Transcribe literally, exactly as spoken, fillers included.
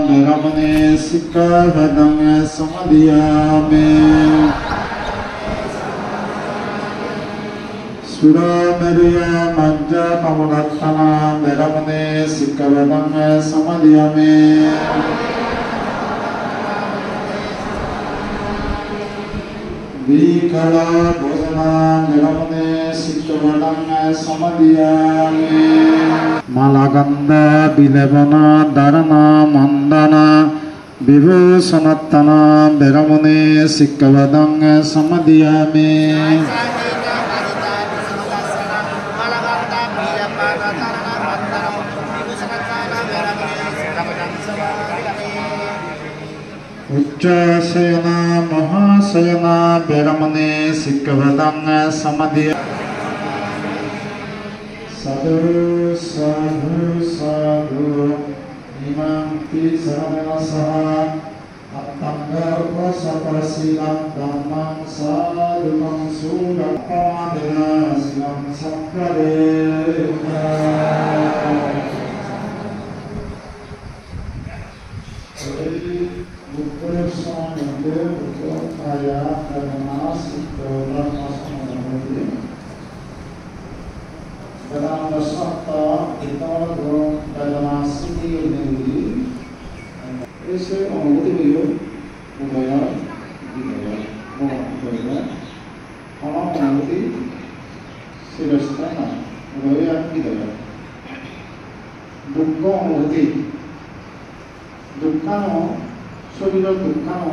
Veramani sikkhapadaṃ samādiyāmi. Surāmeraya majjapamādaṭṭhānā veramani sikkhapadaṃ samādiyāmi. Vikālabhojanā veramani sikkhapadaṃ samādiyāmi. Malagandha vilepana dhāranā mandanā vibhūsanaṭṭhānā veramani sikkhapadaṃ samādiyāmi. Uccāsayanā mahāsayanā veramani sikkhapadaṃ samādiyāmi. Sādhu, sādhu, sādhu. Imaṃ tisaraṇena saha aṭṭhaṅga upasaṭṭha sīlaṃ dhammaṃ sādhukaṃ sūraṃ appamādena sīlaṃ sakkāre. Ei Buddho somoy moddhe Buddho kaya vedana chitto dhamma somoy moddhe Vedana dosho atto, Buddho Vedana sriti nei. Ei se onubhuti gulo udoy, bidoy, bhogon udoy. Hono onubhuti chirosthai noi, udoy ar bidoy. Dukkho onubhuti, dukkhano, soriror dukkhano